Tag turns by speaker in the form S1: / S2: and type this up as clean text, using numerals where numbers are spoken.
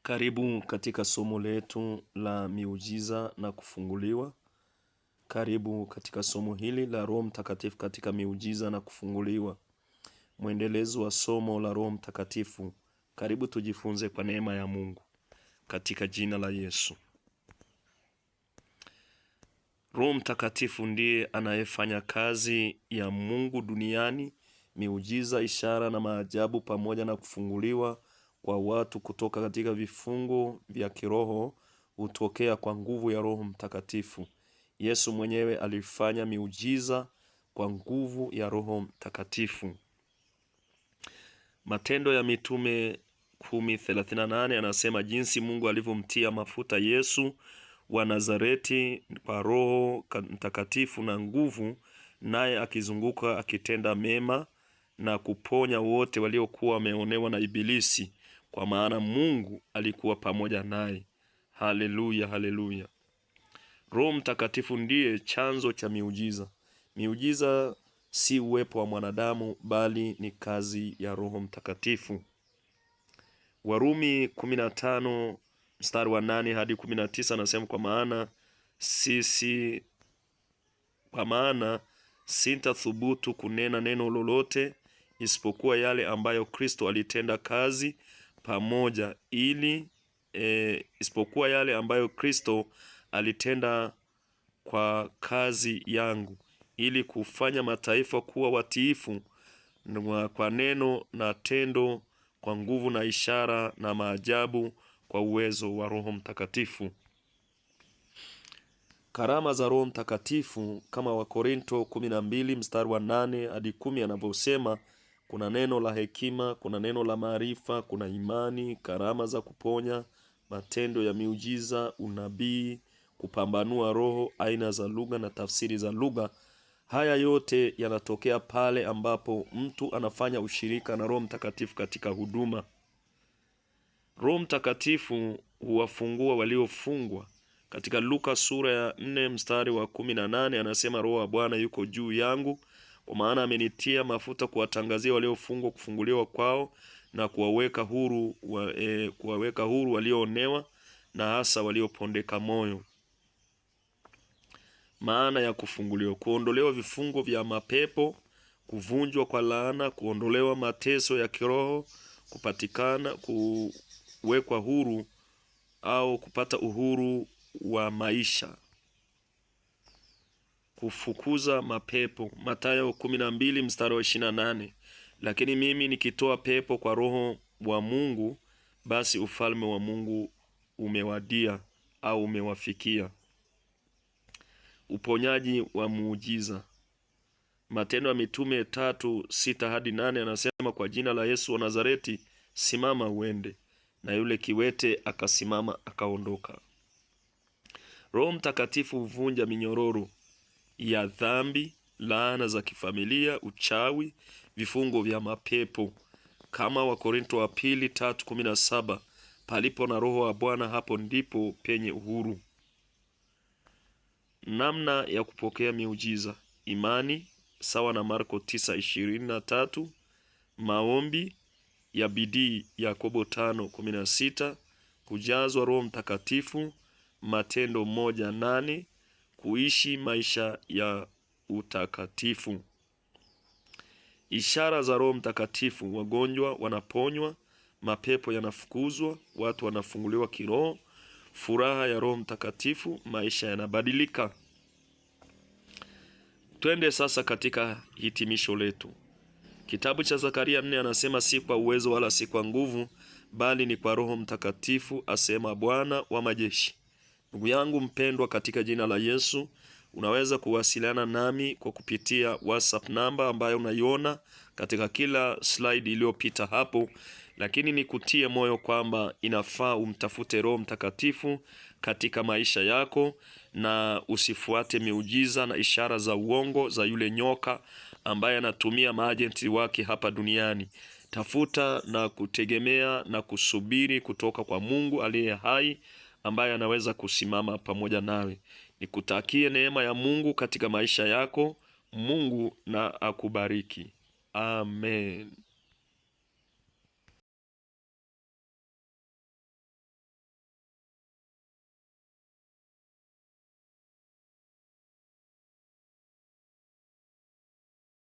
S1: Karibu katika somo letu la miujiza na kufunguliwa. Karibu katika somo hili la Roho Mtakatifu katika miujiza na kufunguliwa, mwendelezo wa somo la Roho Mtakatifu. Karibu tujifunze kwa neema ya Mungu katika jina la Yesu. Roho Mtakatifu ndiye anayefanya kazi ya Mungu duniani, miujiza, ishara na maajabu, pamoja na kufunguliwa kwa watu kutoka katika vifungo vya kiroho hutokea kwa nguvu ya Roho Mtakatifu. Yesu mwenyewe alifanya miujiza kwa nguvu ya Roho Mtakatifu. Matendo ya Mitume 10:38 anasema jinsi Mungu alivyomtia mafuta Yesu wa Nazareti kwa Roho Mtakatifu na nguvu, naye akizunguka akitenda mema na kuponya wote waliokuwa wameonewa na Ibilisi, kwa maana Mungu alikuwa pamoja naye. Haleluya, haleluya. Roho Mtakatifu ndiye chanzo cha miujiza. Miujiza si uwepo wa mwanadamu, bali ni kazi ya Roho Mtakatifu. Warumi 15 mstari wa 8 hadi 19 anasema, kwa maana sisi, kwa maana sintathubutu kunena neno lolote isipokuwa yale ambayo Kristo alitenda kazi pamoja ili isipokuwa yale ambayo Kristo alitenda kwa kazi yangu ili kufanya mataifa kuwa watiifu kwa neno na tendo, kwa nguvu na ishara na maajabu, kwa uwezo wa Roho Mtakatifu. Karama za Roho Mtakatifu kama Wakorinto 12 mstari wa 8 hadi 10 anavyosema, kuna neno la hekima, kuna neno la maarifa, kuna imani, karama za kuponya, matendo ya miujiza, unabii, kupambanua roho, aina za lugha na tafsiri za lugha. Haya yote yanatokea pale ambapo mtu anafanya ushirika na Roho Mtakatifu katika huduma. Roho Mtakatifu huwafungua waliofungwa. Katika Luka sura ya 4 mstari wa 18 anasema, Roho wa Bwana yuko juu yangu, kwa maana amenitia mafuta kuwatangazia waliofungwa kufunguliwa kwao na kuwaweka huru kuwaweka huru walioonewa na hasa waliopondeka moyo. Maana ya kufunguliwa: kuondolewa vifungo vya mapepo, kuvunjwa kwa laana, kuondolewa mateso ya kiroho, kupatikana, kuwekwa huru au kupata uhuru wa maisha, kufukuza mapepo. Mathayo 12 mstari wa 28. Lakini mimi nikitoa pepo kwa Roho wa Mungu, basi ufalme wa Mungu umewadia au umewafikia. Uponyaji wa muujiza. Matendo ya Mitume 3:6 hadi 8 anasema, kwa jina la Yesu wa Nazareti, simama uende. Na yule kiwete akasimama akaondoka. Roho Mtakatifu huvunja minyororo ya dhambi, laana za kifamilia, uchawi, vifungo vya mapepo, kama Wakorinto wa pili 3:17, palipo na Roho wa Bwana hapo ndipo penye uhuru. Namna ya kupokea miujiza: imani sawa na Marko 9:23, maombi ya bidii Yakobo 5:16, kujazwa Roho Mtakatifu Matendo 1:8, kuishi maisha ya utakatifu. Ishara za Roho Mtakatifu: wagonjwa wanaponywa, mapepo yanafukuzwa, watu wanafunguliwa kiroho, furaha ya Roho Mtakatifu, maisha yanabadilika. Twende sasa katika hitimisho letu. Kitabu cha Zakaria 4 anasema, si kwa uwezo wala si kwa nguvu, bali ni kwa Roho Mtakatifu, asema Bwana wa majeshi. Ndugu yangu mpendwa, katika jina la Yesu, unaweza kuwasiliana nami kwa kupitia WhatsApp namba ambayo unaiona katika kila slide iliyopita hapo, lakini nikutie moyo kwamba inafaa umtafute Roho Mtakatifu katika maisha yako na usifuate miujiza na ishara za uongo za yule nyoka ambaye anatumia maajenti wake hapa duniani. Tafuta na kutegemea na kusubiri kutoka kwa Mungu aliye hai ambaye anaweza kusimama pamoja nawe. Nikutakie neema ya Mungu katika maisha yako. Mungu na akubariki. Amen.